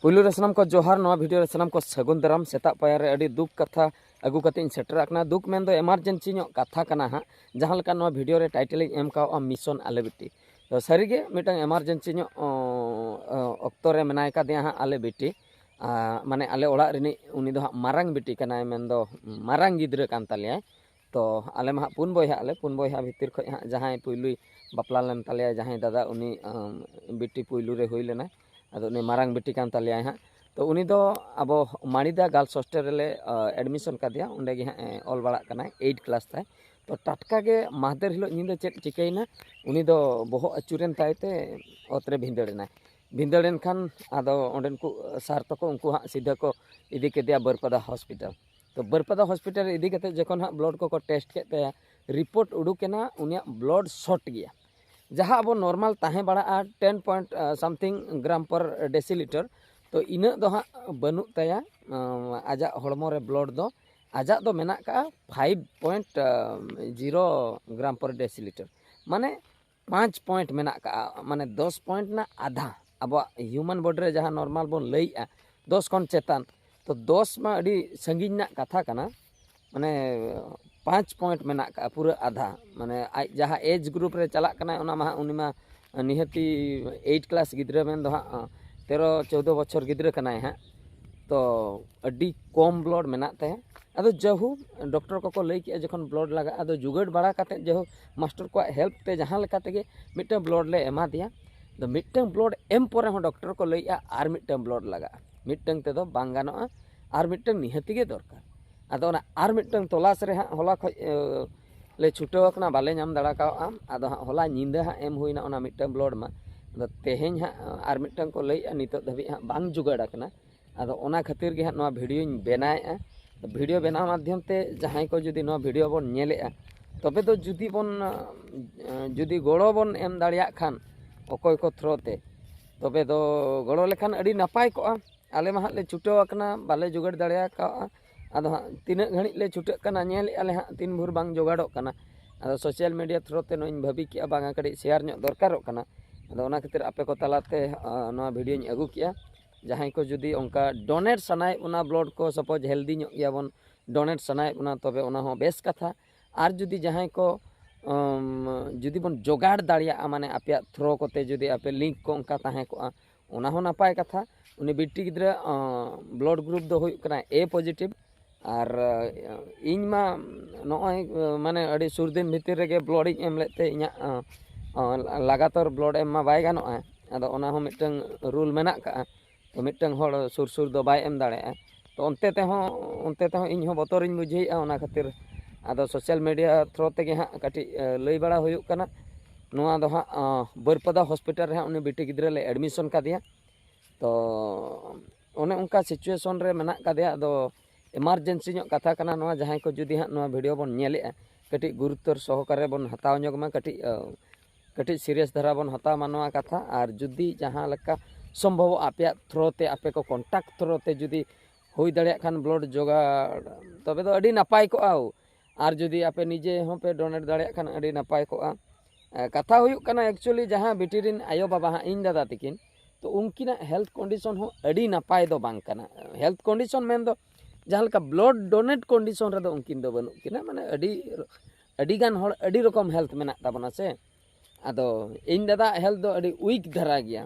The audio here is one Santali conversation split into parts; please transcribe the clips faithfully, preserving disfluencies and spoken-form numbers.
ᱯᱩᱭᱞᱩ ᱨᱮ ᱥᱟᱱᱟᱢ ᱠᱚ ᱡᱚᱦᱟᱨ᱾ ᱱᱚᱣᱟ ᱵᱷᱤᱰᱤᱭᱳ ᱨᱮ ᱥᱟᱱᱟᱢ ᱠᱚ ᱥᱟᱹᱜᱩᱱ ᱫᱟᱨᱟᱢ᱾ ᱥᱮᱛᱟᱜ ᱯᱟᱭᱟᱨ ᱨᱮ ᱟᱹᱰᱤ ᱫᱩᱠ ᱠᱟᱛᱷᱟ ᱟᱹᱜᱩ ᱠᱟᱛᱮ ᱤᱧ ᱥᱮᱴᱮᱨ ᱟᱠᱟᱱᱟ᱾ ᱫᱩᱠ ᱢᱮᱱᱫᱚ ᱮᱢᱟᱨᱡᱮᱱᱥᱤ ᱧᱚᱜ ᱠᱟᱛᱷᱟ ᱠᱟᱱᱟ ᱦᱟᱸᱜ᱾ ᱡᱟᱦᱟᱸ ᱞᱮᱠᱟ ᱱᱚᱣᱟ ᱵᱷᱤᱰᱤᱭᱳ ᱨᱮ ᱴᱟᱭᱴᱮᱞ ᱤᱧ ᱮᱢ ᱠᱟᱣᱟ ᱢᱤᱥᱚᱱ ᱟᱞᱮ ᱵᱤᱴᱤ᱾ ᱛᱚ ᱥᱟᱹᱨᱤᱜᱮ ᱢᱤᱫᱴᱟᱝ ᱮᱢᱟᱨᱡᱮᱱᱥᱤ ᱧᱚᱜ ᱚ, ᱚ, ᱚᱠᱛᱚ ᱨᱮ ᱢᱮᱱᱟᱭ ᱠᱟᱫᱮᱭᱟ ᱦᱟᱸᱜ ᱟᱞᱮ ᱵᱤᱴᱤ᱾ ᱟ, ᱢᱟᱱᱮ ᱟᱞᱮ ᱚᱲᱟᱜ ᱨᱤᱱᱤᱡ ᱩᱱᱤ ᱫᱚ ᱦᱟᱸᱜ ᱢᱟᱨᱟᱝ ᱵᱤᱴᱤ ᱠᱟᱱᱟᱭ, ᱢᱮᱱᱫᱚ ᱢᱟᱨᱟᱝ ᱜᱤᱫᱽᱨᱟᱹ ᱠᱟᱱ ᱛᱟᱞᱮᱭᱟᱭ᱾ ᱛᱚ ᱟᱞᱮ ᱢᱟ ᱦᱟᱸᱜ ᱯᱩᱱ ᱵᱚᱭᱦᱟᱜ ᱟᱞᱮ, ᱯᱩᱱ ᱵᱚᱭᱦᱟ ᱵᱷᱤᱛᱤᱨ ᱠᱷᱚᱱ ᱦᱟᱸᱜ ᱡᱟᱦᱟᱸᱭ ᱯᱩᱭᱞᱩᱭ ᱵᱟᱯᱞᱟ ᱞᱮᱱ ᱛᱟᱞᱮᱭᱟ, ᱡᱟᱦᱟᱸᱭ ᱫᱟᱫᱟ, ᱩᱱᱤ ᱟᱢ, ᱵᱤᱴᱤ ᱯᱩᱭᱞᱩ ᱨᱮ ᱦᱩᱭ ᱞᱮᱱᱟᱭ᱾ ᱟᱫᱚ ᱩᱱᱤ ᱢᱟᱨᱟᱝ ᱵᱤᱴᱤ ᱠᱟᱱ ᱛᱟᱞᱮᱭᱟᱭ ᱦᱟᱸᱜ᱾ ᱛᱚ ᱩᱱᱤ ᱫᱚ ᱟᱵᱚ ᱢᱟᱲᱤᱫᱟ ᱜᱟᱨᱞᱥ ᱦᱳᱥᱴᱮᱞ ᱨᱮᱞᱮ ᱟ, ᱮᱰᱢᱤᱥᱚᱱ ᱠᱟᱫᱮᱭᱟ, ᱚᱸᱰᱮ ᱜᱮ ᱦᱟᱸᱜ ᱮ, ᱚᱞ ᱵᱟᱲᱟᱜ ᱠᱟᱱᱟᱭ, ᱮᱭᱤᱴ ᱠᱞᱟᱥ ᱛᱟᱭ᱾ ᱛᱚ ᱴᱟᱴᱠᱟ ᱜᱮ ᱢᱟᱦᱫᱮᱨ ᱦᱤᱞᱳᱜ ᱧᱤᱫᱟᱹ ᱪᱮᱫ ᱪᱤᱠᱟᱹᱭᱮᱱᱟ, ᱩᱱᱤ ᱫᱚ ᱵᱚᱦᱚᱜ ᱟᱹᱪᱩᱨᱮᱱ ᱛᱟᱭ ᱛᱮ ᱚᱛ ᱨᱮ ᱵᱷᱤᱸᱫᱟᱹᱲ ᱮᱱᱟᱭ᱾ ᱵᱷᱤᱸᱫᱟᱹᱲ ᱮᱱ ᱠᱷᱟᱱ ᱟᱫᱚ ᱚᱸᱰᱮᱱ ᱠᱚ ᱥᱟᱨ ᱛᱟᱠᱚ ᱩᱱᱠᱩ ᱦᱟᱸᱜ ᱥᱤᱫᱷᱟᱹ ᱠᱚ ᱤᱫᱤ ᱠᱮᱫᱮᱭᱟ ᱵᱟᱹᱨᱯᱟᱫᱟ ᱦᱚᱥᱯᱤᱴᱟᱞ᱾ ᱛᱚ ᱵᱟᱹᱨᱯᱟᱫᱟ ᱦᱚᱥᱯᱤᱴᱟᱞ ᱤᱫᱤ ᱠᱟᱛᱮ ᱡᱚᱠᱷᱚᱱ ᱦᱟᱸᱜ ᱵᱞᱟᱰ ᱠᱚᱠᱚ ᱴᱮᱥᱴ ᱠᱮᱫ ᱛᱟᱭᱟ, ᱨᱤᱯᱳᱨᱴ ᱩᱰᱩᱠ ᱮᱱᱟ ᱩᱱᱤᱭᱟᱜ ᱵᱞᱟᱰ ᱥᱚᱨᱴ ᱜᱮᱭᱟ᱾ ᱡᱟᱦᱟᱸ ᱟᱵᱚ ᱱᱚᱨᱢᱟᱞ ᱛᱟᱦᱮᱸ ᱵᱟᱲᱟᱜᱼᱟ ᱴᱮᱱ ᱯᱚᱭᱮᱱᱴ ᱥᱟᱢᱛᱷᱤᱝ ᱜᱨᱟᱢ ᱯᱟᱨ ᱰᱮᱥᱤᱞᱤᱴᱟᱨ, ᱛᱚ ᱤᱱᱟᱹᱜ ᱫᱚ ᱦᱟᱸᱜ ᱵᱟᱹᱱᱩᱜ ᱛᱟᱭᱟ᱾ ᱟᱢ, ᱟᱡᱟᱜ ᱦᱚᱲᱢᱚ ᱨᱮ ᱵᱞᱟᱰ ᱫᱚ ᱟᱡᱟᱜ ᱫᱚ ᱢᱮᱱᱟᱜ ᱠᱟᱜᱼᱟ ᱯᱷᱟᱭᱤᱵᱷ ᱯᱚᱭᱮᱱᱴ ᱡᱤᱨᱳ ᱜᱨᱟᱢ ᱯᱟᱨ ᱰᱮᱥᱤᱞᱤᱴᱟᱨ, ᱢᱟᱱᱮ ᱯᱟᱸᱪ ᱯᱚᱭᱮᱱᱴ ᱢᱮᱱᱟᱜ ᱠᱟᱜᱼᱟ, ᱢᱟᱱᱮ ᱫᱚᱥ ᱯᱚᱭᱮᱱᱴ ᱨᱮᱱᱟᱜ ᱟᱫᱷᱟ᱾ ᱟᱵᱚᱣᱟᱜ ᱦᱤᱭᱩᱢᱮᱱ ᱵᱚᱰᱤ ᱨᱮ ᱡᱟᱦᱟᱸ ᱱᱚᱨᱢᱟᱞ ᱵᱚᱱ ᱞᱟᱹᱭᱮᱜᱼᱟ ᱫᱚᱥ ᱠᱷᱚᱱ ᱪᱮᱛᱟᱱ, ᱛᱚ ᱫᱚᱥ ᱢᱟ ᱟᱹᱰᱤ ᱥᱟᱺᱜᱤᱧ ᱨᱮᱱᱟᱜ ᱠᱟᱛᱷᱟ ᱠᱟᱱᱟ, ᱢᱟᱱᱮ ᱯᱟᱸᱪ ᱯᱚᱭᱮᱱᱴ ᱢᱮᱱᱟᱜ ᱠᱟᱜᱼᱟ, ᱯᱩᱨᱟᱹ ᱟᱫᱷᱟ᱾ ᱢᱟᱱᱮ ᱟᱡ ᱡᱟᱦᱟᱸ ᱮᱡᱽ ᱜᱨᱩᱯ ᱨᱮ ᱪᱟᱞᱟᱜ ᱠᱟᱱᱟᱭ ᱚᱱᱟ ᱢᱟ ᱦᱟᱸᱜ ᱩᱱᱤ ᱢᱟ ᱱᱤᱦᱟᱹᱛᱤ ᱮᱭᱤᱴ ᱠᱞᱟᱥ ᱜᱤᱫᱽᱨᱟᱹ ᱢᱮᱱ ᱫᱚ ᱦᱟᱸᱜ ᱛᱮᱨᱚ ᱪᱳᱣᱫᱚ ᱵᱚᱪᱷᱚᱨ ᱜᱤᱫᱽᱨᱟᱹ ᱠᱟᱱᱟᱭ ᱦᱟᱸᱜ᱾ ᱛᱚ ᱟᱹᱰᱤ ᱠᱚᱢ ᱵᱞᱟᱰ ᱢᱮᱱᱟᱜ ᱛᱟᱭᱟ᱾ ᱟᱫᱚ ᱡᱟᱦᱳᱠ ᱰᱚᱠᱴᱚᱨ ᱠᱚᱠᱚ ᱞᱟᱹᱭ ᱠᱮᱜᱼᱟ ᱡᱚᱠᱷᱚᱱ ᱵᱞᱟᱰ ᱞᱟᱜᱟᱜᱼᱟ, ᱟᱫᱚ ᱡᱩᱜᱟᱹᱲ ᱵᱟᱲᱟ ᱠᱟᱛᱮᱫ ᱡᱟᱦᱳᱠ ᱢᱟᱥᱴᱟᱨ ᱠᱚᱣᱟᱜ ᱦᱮᱞᱯ ᱛᱮ ᱡᱟᱦᱟᱸ ᱞᱮᱠᱟ ᱛᱮᱜᱮ ᱢᱤᱫᱴᱟᱝ ᱵᱞᱟᱰ ᱞᱮ ᱮᱢᱟ ᱫᱮᱭᱟ᱾ ᱟᱫᱚ ᱢᱤᱫᱴᱟᱝ ᱵᱞᱟᱰ ᱮᱢ ᱯᱚᱨᱮ ᱦᱚᱸ ᱰᱚᱠᱴᱚᱨ ᱠᱚ ᱞᱟᱹᱭᱮᱜᱼᱟ ᱟᱨ ᱢᱤᱫᱴᱟᱝ ᱵᱞᱟᱰ ᱞᱟᱜᱟᱜᱼᱟ, ᱢᱤᱫᱴᱟᱝ ᱛᱮᱫᱚ ᱵᱟᱝ ᱜᱟᱱᱚᱜᱼᱟ, ᱟᱨ ᱢᱤᱫᱴᱟᱝ ᱱᱤᱦᱟᱹᱛᱤ ᱜᱮ ᱫᱚᱨᱠᱟᱨ᱾ ᱟᱫᱚ ᱚᱱᱟ ᱟᱨ ᱢᱤᱫᱴᱟᱝ ᱛᱚᱞᱟᱥ ᱨᱮ ᱦᱟᱸᱜ ᱦᱚᱞᱟ ᱠᱷᱚᱡ ᱮ, ᱞᱮ ᱪᱷᱩᱴᱟᱹᱣ ᱟᱠᱟᱱᱟ, ᱵᱟᱞᱮ ᱧᱟᱢ ᱫᱟᱲᱮ ᱠᱟᱣᱜᱼᱟ᱾ ᱟᱫᱚ ᱦᱟᱸᱜ ᱦᱚᱞᱟ ᱧᱤᱫᱟᱹ ᱦᱟᱸᱜ ᱮᱢ ᱦᱩᱭᱱᱟ ᱚᱱᱟ ᱢᱤᱫᱴᱟᱝ ᱵᱞᱟᱰ ᱢᱟ᱾ ᱟᱫᱚ ᱛᱮᱦᱮᱧ ᱦᱟᱸᱜ ᱟᱨ ᱢᱤᱫᱴᱟᱝ ᱠᱚ ᱞᱟᱹᱭᱮᱜᱼᱟ, ᱱᱤᱛᱚᱜ ᱫᱷᱟᱹᱵᱤᱡ ᱦᱟᱸᱜ ᱵᱟᱝ ᱡᱩᱜᱟᱹᱲ ᱟᱠᱟᱱᱟ᱾ ᱟᱫᱚ ᱚᱱᱟ ᱠᱷᱟᱹᱛᱤᱨ ᱜᱮ ᱦᱟᱸᱜ ᱱᱚᱣᱟ ᱵᱷᱤᱰᱤᱭᱳᱧ ᱵᱮᱱᱟᱣᱮᱫᱼᱟ᱾ ᱵᱷᱤᱰᱤᱭᱳ ᱵᱮᱱᱟᱣ ᱢᱟᱫᱽᱫᱷᱚᱢ ᱛᱮ ᱡᱟᱦᱟᱸᱭ ᱠᱚ ᱡᱩᱫᱤ ᱱᱚᱣᱟ ᱵᱷᱤᱰᱤᱭᱳ ᱵᱚᱱ ᱧᱮᱞᱮᱫᱼᱟ, ᱛᱚᱵᱮ ᱫᱚ ᱡᱩᱫᱤ ᱵᱚᱱ, ᱮᱸ, ᱡᱩᱫᱤ ᱜᱚᱲᱚ ᱵᱚᱱ ᱮᱢ ᱫᱟᱲᱮᱭᱟᱜ ᱠᱷᱟᱱ ᱚᱠᱚᱭ ᱠᱚ ᱛᱷᱨᱳ ᱛᱮ, ᱛᱚᱵᱮ ᱫᱚ ᱜᱚᱲᱚ ᱞᱮᱠᱷᱟᱱ ᱟᱹᱰᱤ ᱱᱟᱯᱟᱭ ᱠᱚᱜᱼᱟ᱾ ᱟᱞᱮ ᱢᱟ ᱦᱟᱸᱜ ᱞᱮ ᱪᱷᱩᱴᱟᱹᱣ ᱟᱠᱟᱱᱟ, ᱵᱟᱞᱮ ᱡᱳᱜᱟᱲ ᱫᱟᱲᱮ ᱟᱠᱟᱫᱼᱟ᱾ ᱟᱫᱚ ᱦᱟᱸᱜ ᱛᱤᱱᱟᱹᱜ ᱜᱷᱟᱹᱲᱤᱡ ᱞᱮ ᱪᱷᱩᱴᱟᱹᱜ ᱠᱟᱱᱟ, ᱧᱮᱞᱮᱫᱼᱟ ᱞᱮ ᱦᱟᱸᱜ ᱛᱤᱱ ᱵᱷᱳᱨ ᱵᱟᱝ ᱡᱳᱜᱟᱲᱚᱜ ᱠᱟᱱᱟ᱾ ᱟᱫᱚ ᱥᱳᱥᱟᱞ ᱢᱤᱰᱤᱭᱟ ᱛᱷᱨᱳ ᱛᱮ ᱱᱚᱣᱟᱧ ᱵᱷᱟᱹᱵᱤ ᱠᱮᱜᱼᱟ, ᱵᱟᱝᱟ ᱠᱟᱹᱴᱤᱡ ᱥᱮᱭᱟᱨ ᱧᱚᱜ ᱫᱚᱨᱠᱟᱨᱚᱜ ᱠᱟᱱᱟ᱾ ᱟᱫᱚ ᱚᱱᱟ ᱠᱷᱟᱹᱛᱤᱨ ᱟᱯᱮ ᱠᱚ ᱛᱟᱞᱟᱛᱮ, ᱟᱸ, ᱱᱚᱣᱟ ᱵᱷᱤᱰᱤᱭᱳᱧ ᱟᱹᱜᱩ ᱠᱮᱜᱼᱟ᱾ ᱡᱟᱦᱟᱸᱭ ᱠᱚ ᱡᱩᱫᱤ ᱚᱱᱠᱟ ᱰᱳᱱᱮᱴ ᱥᱟᱱᱟᱭᱮᱫ ᱵᱚᱱᱟ, ᱵᱞᱟᱰ ᱠᱚ ᱥᱟᱯᱳᱡᱽ ᱦᱮᱞᱫᱤ ᱧᱚᱜ ᱜᱮᱭᱟᱵᱚᱱ, ᱰᱳᱱᱮᱴ ᱥᱟᱱᱟᱭᱮᱫ ᱵᱚᱱᱟ, ᱛᱚᱵᱮ ᱚᱱᱟ ᱦᱚᱸ ᱵᱮᱥ ᱠᱟᱛᱷᱟ᱾ ᱟᱨ ᱡᱩᱫᱤ ᱡᱟᱦᱟᱸᱭ ᱠᱚ ᱩᱢ, ᱡᱩᱫᱤ ᱵᱚᱱ ᱡᱚᱜᱟᱲ ᱫᱟᱲᱮᱭᱟᱜᱼᱟ, ᱢᱟᱱᱮ ᱟᱯᱮᱭᱟᱜ ᱛᱷᱨᱳ ᱠᱚᱛᱮ ᱡᱩᱫᱤ ᱟᱯᱮ ᱞᱤᱝᱠ ᱠᱚ ᱚᱱᱠᱟ ᱛᱟᱦᱮᱸ ᱠᱚᱜᱼᱟ, ᱚᱱᱟ ᱦᱚᱸ ᱱᱟᱯᱟᱭ ᱠᱟᱛᱷᱟ᱾ ᱩᱱᱤ ᱵᱤᱴᱤ ᱜᱤᱫᱽᱨᱟᱹ ᱵᱞᱟᱰ ᱜᱨᱩᱯ ᱫᱚ ᱦᱩᱭᱩᱜ ᱠᱟᱱᱟ ᱮ ᱯᱚᱡᱤᱴᱤᱵᱷ᱾ ᱟᱨ ᱤᱧ ᱢᱟ ᱱᱚᱜᱼᱚᱭ ᱢᱟᱱᱮ ᱟᱹᱰᱤ ᱥᱩᱨ ᱫᱤᱱ ᱵᱷᱤᱛᱤᱨ ᱨᱮᱜᱮ ᱵᱞᱟᱰ ᱤᱧ ᱮᱢ ᱞᱮᱫ ᱛᱮ ᱤᱧᱟᱹᱜ ᱞᱟᱜᱟᱛᱟᱨ ᱵᱞᱟᱰ ᱮᱢ ᱢᱟ ᱵᱟᱭ ᱜᱟᱱᱚᱜᱼᱟ᱾ ᱟᱫᱚ ᱚᱱᱟ ᱦᱚᱸ ᱢᱤᱫᱴᱟᱝ ᱨᱩᱞ ᱢᱮᱱᱟᱜ ᱠᱟᱜᱼᱟ᱾ ᱛᱚ ᱢᱤᱫᱴᱟᱝ ᱦᱚᱲ ᱥᱩᱨ ᱥᱩᱨ ᱫᱚ ᱵᱟᱭ ᱮᱢ ᱫᱟᱲᱮᱭᱟᱜᱼᱟ᱾ ᱛᱚ ᱚᱱᱛᱮ ᱛᱮᱦᱚᱸ ᱚᱱᱛᱮ ᱛᱮᱦᱚᱸ ᱤᱧ ᱦᱚᱸ ᱵᱚᱛᱚᱨᱤᱧ ᱵᱩᱡᱷᱟᱹᱣᱮᱫᱼᱟ᱾ ᱚᱱᱟ ᱠᱷᱟᱹᱛᱤᱨ ᱟᱫᱚ ᱥᱳᱥᱟᱞ ᱢᱤᱰᱤᱭᱟ ᱛᱷᱨᱳ ᱛᱮᱜᱮ ᱦᱟᱸᱜ ᱠᱟᱹᱴᱤᱡ ᱞᱟᱹᱭ ᱵᱟᱲᱟ ᱦᱩᱭᱩᱜ ᱠᱟᱱᱟ᱾ ᱱᱚᱣᱟ ᱫᱚ ᱦᱟᱸᱜ ᱵᱟᱹᱨᱯᱟᱫᱟ ᱦᱚᱥᱯᱤᱴᱟᱞ ᱨᱮ ᱦᱟᱸᱜ ᱩᱱᱤ ᱵᱤᱴᱤ ᱜᱤᱫᱽᱨᱟᱹ ᱞᱮ ᱮᱰᱢᱤᱥᱚᱱ ᱠᱟᱫᱮᱭᱟ᱾ ᱛᱚ ᱚᱱᱮ ᱚᱱᱠᱟ ᱥᱤᱪᱩᱭᱮᱥᱚᱱ ᱨᱮ ᱢᱮᱱᱟᱜ ᱠᱟᱫᱮᱭᱟ᱾ ᱟᱫᱚ ᱮᱢᱟᱨᱡᱮᱱᱥᱤ ᱧᱚᱜ ᱠᱟᱛᱷᱟ ᱠᱟᱱᱟ ᱱᱚᱣᱟ᱾ ᱡᱟᱦᱟᱸᱭ ᱠᱚ ᱡᱩᱫᱤ ᱦᱟᱸᱜ ᱱᱚᱣᱟ ᱵᱷᱤᱰᱤᱭᱳ ᱵᱚᱱ ᱧᱮᱞᱮᱫᱼᱟ, ᱠᱟᱹᱴᱤᱡ ᱜᱩᱨᱩᱛᱚᱨ ᱥᱚᱦᱚᱠᱟᱨᱮ ᱵᱚᱱ ᱦᱟᱛᱟᱣ ᱧᱚᱜ ᱢᱟ, ᱠᱟᱹᱴᱤᱡ ᱠᱟᱹᱴᱤᱡ ᱥᱤᱨᱤᱭᱟᱥ ᱫᱷᱟᱨᱟ ᱵᱚᱱ ᱦᱟᱛᱟᱣ ᱢᱟ ᱱᱚᱣᱟ ᱠᱟᱛᱷᱟ᱾ ᱟᱨ ᱡᱩᱫᱤ ᱡᱟᱦᱟᱸ ᱞᱮᱠᱟ ᱥᱚᱢᱵᱷᱚᱵᱚᱜ ᱟᱯᱮᱭᱟᱜ ᱛᱷᱨᱳ ᱛᱮ, ᱟᱯᱮ ᱠᱚ ᱠᱚᱱᱴᱟᱠᱴ ᱛᱷᱨᱳ ᱛᱮ ᱡᱩᱫᱤ ᱦᱩᱭ ᱫᱟᱲᱮᱭᱟᱜ ᱠᱷᱟᱱ ᱵᱞᱟᱰ ᱡᱚᱜᱟᱲ, ᱛᱚᱵᱮ ᱫᱚ ᱟᱹᱰᱤ ᱱᱟᱯᱟᱭ ᱠᱚᱜᱼᱟ᱾ ᱟᱨ ᱡᱩᱫᱤ ᱟᱯᱮ ᱱᱤᱡᱮ ᱦᱚᱸᱯᱮ ᱰᱳᱱᱮᱴ ᱫᱟᱲᱮᱭᱟᱜ ᱠᱷᱟᱱ ᱟᱹᱰᱤ ᱱᱟᱯᱟᱭ ᱠᱚᱜᱼᱟ᱾ ᱠᱟᱛᱷᱟ ᱦᱩᱭᱩᱜ ᱠᱟᱱᱟ, ᱮᱠᱪᱩᱭᱮᱞᱤ ᱡᱟᱦᱟᱸ ᱵᱤᱴᱤ ᱨᱮᱱ ᱟᱭᱳᱼᱵᱟᱵᱟ ᱦᱟᱸᱜ, ᱤᱧ ᱫᱟᱫᱟ ᱛᱟᱹᱠᱤᱱ, ᱛᱚ ᱩᱱᱠᱤᱱᱟᱜ ᱦᱮᱞᱛᱷ ᱠᱚᱱᱰᱤᱥᱚᱱ ᱦᱚᱸ ᱟᱹᱰᱤ ᱱᱟᱯᱟᱭ ᱫᱚ ᱵᱟᱝ ᱠᱟᱱᱟ᱾ ᱦᱮᱞᱛᱷ ᱠᱚᱱᱰᱤᱥᱚᱱ ᱢᱮᱱᱫᱚ ᱡᱟᱦᱟᱸ ᱞᱮᱠᱟ ᱵᱞᱟᱰ ᱰᱳᱱᱮᱴ ᱠᱚᱱᱰᱤᱥᱚᱱ ᱨᱮᱫᱚ ᱩᱱᱠᱤᱱ ᱫᱚ ᱵᱟᱹᱱᱩᱜ ᱠᱤᱱᱟ᱾ ᱢᱟᱱᱮ ᱟᱹᱰᱤ ᱟᱹᱰᱤ ᱜᱟᱱ ᱦᱚᱲ ᱟᱹᱰᱤ ᱨᱚᱠᱚᱢ ᱦᱮᱞᱛᱷ ᱢᱮᱱᱟᱜ ᱛᱟᱵᱚᱱᱟ ᱥᱮ᱾ ᱟᱫᱚ ᱤᱧ ᱫᱟᱫᱟᱣᱟᱜ ᱦᱮᱞᱛᱷ ᱫᱚ ᱟᱹᱰᱤ ᱩᱭᱤᱠ ᱫᱷᱟᱨᱟ ᱜᱮᱭᱟ᱾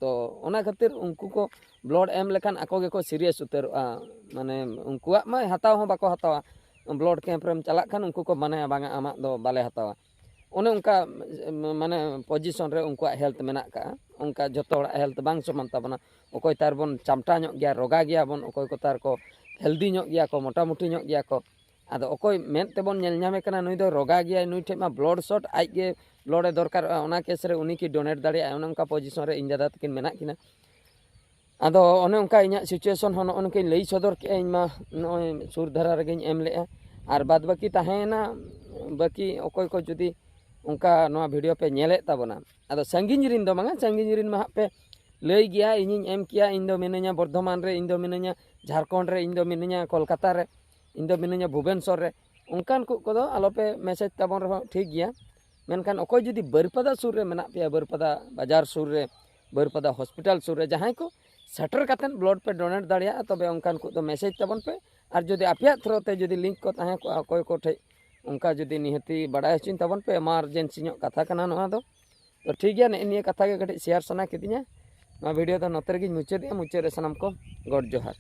ᱛᱚ ᱚᱱᱟ ᱠᱷᱟᱹᱛᱤᱨ ᱩᱱᱠᱩ ᱠᱚ ᱵᱞᱟᱰ ᱮᱢ ᱞᱮᱠᱷᱟᱱ ᱟᱠᱚ ᱜᱮᱠᱚ ᱥᱤᱨᱤᱭᱟᱥ ᱩᱛᱟᱹᱨᱚᱜᱼᱟ᱾ ᱢᱟᱱᱮ ᱩᱱᱠᱩᱣᱟᱜ ᱢᱟ ᱦᱟᱛᱟᱣ ᱦᱚᱸ ᱵᱟᱠᱚ ᱦᱟᱛᱟᱣᱟ᱾ ᱵᱞᱟᱰ ᱠᱮᱢᱯ ᱨᱮᱢ ᱪᱟᱞᱟᱜ ᱠᱷᱟᱱ ᱩᱱᱠᱩ ᱠᱚ ᱢᱟᱱᱟᱭᱟ, ᱵᱟᱝᱟ, ᱟᱢᱟᱜ ᱫᱚ ᱵᱟᱞᱮ ᱦᱟᱛᱟᱣᱟ᱾ ᱚᱱᱮ ᱚᱱᱠᱟ ᱢᱟᱱᱮ ᱯᱚᱡᱤᱥᱚᱱ ᱨᱮ ᱩᱱᱠᱩᱣᱟᱜ ᱦᱮᱞᱛᱷ ᱢᱮᱱᱟᱜ ᱠᱟᱜᱼᱟ᱾ ᱚᱱᱠᱟ ᱡᱚᱛᱚ ᱦᱚᱲᱟᱜ ᱦᱮᱞᱛᱷ ᱵᱟᱝ ᱥᱚᱢᱟᱱ ᱛᱟᱵᱚᱱᱟ᱾ ᱚᱠᱚᱭ ᱛᱟᱨ ᱵᱚᱱ ᱪᱟᱢᱴᱟ ᱧᱚᱜ ᱜᱮᱭᱟ, ᱨᱳᱜᱟ ᱜᱮᱭᱟ ᱵᱚᱱ, ᱚᱠᱚᱭ ᱠᱚ ᱛᱟᱨ ᱠᱚ ᱦᱮᱞᱫᱤ ᱧᱚᱜ ᱜᱮᱭᱟ ᱠᱚ, ᱢᱚᱴᱟᱢᱩᱴᱤ ᱧᱚᱜ ᱜᱮᱭᱟ ᱠᱚ᱾ ᱟᱫᱚ ᱚᱠᱚᱭ ᱢᱮᱫ ᱛᱮᱵᱚᱱ ᱧᱮᱞ ᱧᱟᱢᱮ ᱠᱟᱱᱟ ᱱᱩᱭ ᱫᱚ ᱨᱳᱜᱟ ᱜᱮᱭᱟᱭ, ᱱᱩᱭ ᱴᱷᱮᱡ ᱢᱟ ᱵᱞᱟᱰ ᱥᱚᱴ, ᱟᱡ ᱜᱮ ᱵᱞᱟᱰ ᱮ ᱫᱚᱨᱠᱟᱨᱚᱜᱼᱟ, ᱚᱱᱟ ᱠᱮᱥ ᱨᱮ ᱩᱱᱤ ᱠᱤ ᱰᱳᱱᱮᱴ ᱫᱟᱲᱮᱭᱟᱜᱼᱟᱭ? ᱚᱱᱮ ᱚᱱᱠᱟ ᱯᱚᱡᱤᱥᱚᱱ ᱨᱮ ᱤᱧ ᱫᱟᱫᱟ ᱛᱟᱹᱠᱤᱱ ᱢᱮᱱᱟᱜ ᱠᱤᱱᱟ᱾ ᱟᱫᱚ ᱚᱱᱮ ᱚᱱᱠᱟ ᱤᱧᱟᱹᱜ ᱥᱤᱪᱩᱭᱮᱥᱚᱱ ᱦᱚᱸ ᱱᱚᱜᱼᱚ ᱱᱚᱝᱠᱟᱧ ᱞᱟᱹᱭ ᱥᱚᱫᱚᱨ ᱠᱮᱜᱼᱟ᱾ ᱤᱧ ᱢᱟ ᱱᱚᱜᱼᱚᱭ ᱥᱩᱨ ᱫᱷᱟᱨᱟ ᱨᱮᱜᱮᱧ ᱮᱢ ᱞᱮᱜᱼᱟ᱾ ᱟᱨ ᱵᱟᱫ ᱵᱟᱹᱠᱤ ᱛᱟᱦᱮᱸᱭᱮᱱᱟ, ᱵᱟᱹᱠᱤ ᱚᱠᱚᱭ ᱠᱚ ᱡᱩᱫᱤ ᱚᱱᱠᱟ ᱱᱚᱣᱟ ᱵᱷᱤᱰᱤᱭᱳ ᱯᱮ ᱧᱮᱞᱮᱫ ᱛᱟᱵᱚᱱᱟ, ᱟᱫᱚ ᱥᱟᱺᱜᱤᱧ ᱨᱤᱱ ᱫᱚ ᱵᱟᱝᱟ, ᱥᱟᱺᱜᱤᱧ ᱨᱤᱱ ᱢᱟ ᱦᱟᱸᱜ ᱯᱮ ᱞᱟᱹᱭ ᱜᱮᱭᱟ, ᱤᱧᱤᱧ ᱮᱢ ᱠᱮᱭᱟ, ᱤᱧ ᱫᱚ ᱢᱤᱱᱟᱹᱧᱟ ᱵᱚᱨᱫᱷᱚᱢᱟᱱ ᱨᱮ, ᱤᱧ ᱫᱚ ᱢᱤᱱᱟᱹᱧᱟ ᱡᱷᱟᱲᱠᱷᱚᱸᱰ ᱨᱮ, ᱤᱧ ᱫᱚ ᱢᱤᱱᱟᱹᱧᱟ ᱠᱳᱞᱠᱟᱛᱟ ᱨᱮ, ᱤᱧ ᱫᱚ ᱢᱤᱱᱟᱹᱧᱟ ᱵᱷᱩᱵᱮᱱᱥᱚᱨ ᱨᱮ᱾ ᱚᱱᱠᱟᱱ ᱠᱚ ᱠᱚᱫᱚ ᱟᱞᱚᱯᱮ ᱢᱮᱥᱮᱡᱽ ᱛᱟᱵᱚᱱ ᱨᱮᱦᱚᱸ ᱴᱷᱤᱠ ᱜᱮᱭᱟ᱾ ᱢᱮᱱᱠᱷᱟᱱ ᱚᱠᱚᱭ ᱡᱩᱫᱤ ᱵᱟᱹᱨᱯᱟᱫᱟ ᱥᱩᱨ ᱨᱮ ᱢᱮᱱᱟᱜ ᱯᱮᱭᱟ, ᱵᱟᱹᱨᱯᱟᱫᱟ ᱵᱟᱡᱟᱨ ᱥᱩᱨ ᱨᱮ, ᱵᱟᱹᱨᱯᱟᱫᱟ ᱦᱚᱥᱯᱤᱴᱟᱞ ᱥᱩᱨ ᱨᱮ, ᱡᱟᱦᱟᱸᱭ ᱠᱚ ᱥᱮᱴᱮᱨ ᱠᱟᱛᱮᱫ ᱵᱞᱟᱰ ᱯᱮ ᱰᱳᱱᱮᱴ ᱫᱟᱲᱮᱭᱟᱜᱼᱟ᱾ ᱛᱚᱵᱮ ᱚᱱᱠᱟᱱ ᱠᱚ ᱫᱚ ᱢᱮᱥᱮᱡᱽ ᱛᱟᱵᱚᱱ ᱯᱮ, ᱟᱨ ᱡᱩᱫᱤ ᱟᱯᱮᱭᱟᱜ ᱛᱷᱨᱳ ᱛᱮ ᱡᱩᱫᱤ ᱞᱤᱝᱠ ᱠᱚ ᱛᱟᱦᱮᱸ ᱠᱚᱜᱼᱟ ᱚᱠᱚᱭ ᱠᱚ ᱴᱷᱮᱡ, ᱚᱱᱠᱟ ᱡᱩᱫᱤ ᱱᱤᱦᱟᱹᱛᱤ ᱵᱟᱲᱟᱭ ᱦᱚᱪᱚᱧ ᱛᱟᱵᱚᱱ ᱯᱮ, ᱮᱢᱟᱨᱡᱮᱱᱥᱤ ᱧᱚᱜ ᱠᱟᱛᱷᱟ ᱠᱟᱱᱟ ᱱᱚᱣᱟ ᱫᱚ᱾ ᱛᱚ ᱴᱷᱤᱠ ᱜᱮᱭᱟ, ᱱᱮᱜᱼᱮ ᱱᱤᱭᱟᱹ ᱠᱟᱛᱷᱟ ᱜᱮ ᱠᱟᱹᱴᱤᱡ ᱥᱮᱭᱟᱨ ᱥᱟᱱᱟ ᱠᱤᱫᱤᱧᱟ᱾ ᱱᱚᱣᱟ ᱵᱷᱤᱰᱤᱭᱳ ᱫᱚ ᱱᱚᱛᱮ ᱨᱮᱜᱮᱧ ᱢᱩᱪᱟᱹᱫᱮᱜᱼᱟ᱾ ᱢᱩᱪᱟᱹᱫ ᱨᱮ ᱥᱟᱱᱟᱢ ᱠᱚ ᱜᱚᱰ ᱡᱚᱦᱟᱨ᱾